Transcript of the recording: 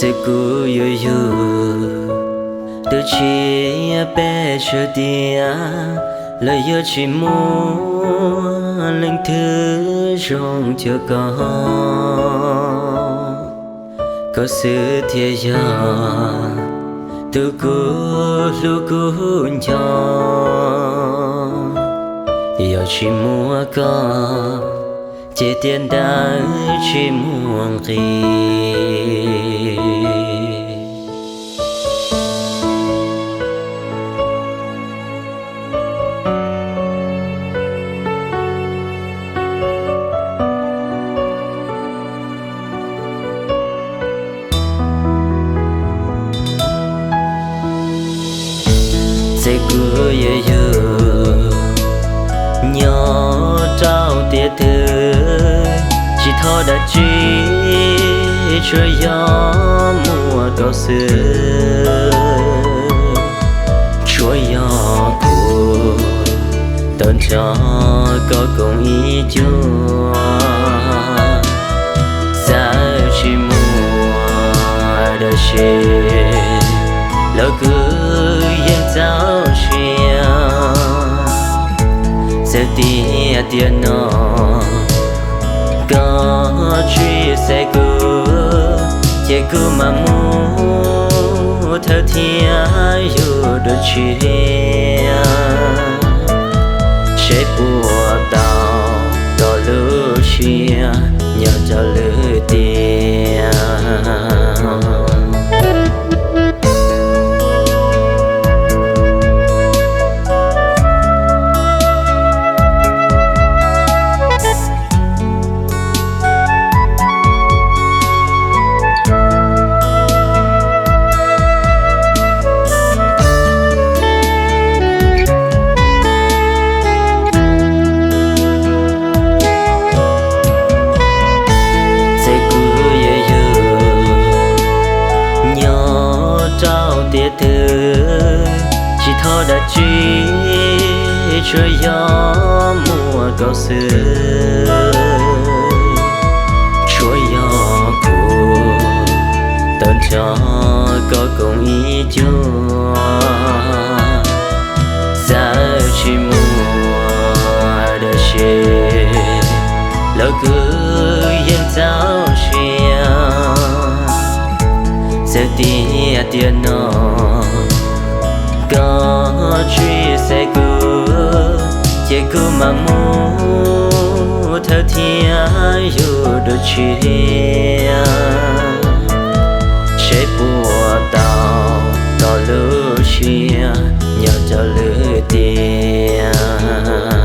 Txawm kuv yuav yug tus tshiab pes tsawg tiag los yuav tsis muaj leej twg zoo cuag koj. Koj xwb thiaj yog tus kuv hlub kuv nco. Yog tsis muaj koj ces tiam ntawd tsis muaj nqis. Txawm kuv yuav yug nyob rau tiam twg, tsis thov dab tsi, tsuas yog muaj koj xwb. Tsuas yog kuv tau nrog koj koom ib cuag. Txawm tsis muaj dab tsi los kuv yeej txaus siab. Txawm tias tiam no koj tsis xaiv kuv, ces kuv mam mus thawj thiab yug dua tshiab, seb puas tau tau lub siab nyob rau lwm tiam. Txawm kuv yuav yug nyob rau tiam twg, tsis thov dab tsi, tsuas yog muaj koj xwb. Tsuas yog kuv tau nrog koj koom ib cuag. Txawm tsis muaj dab tsi los kuv yeej txaus siab. Txawm tias tiam no koj tsis xaiv kuv, ces kuv mam mus thawj thiab yug dua tshiab, seb puas tau tau lub siab nyob rau lwm tiam.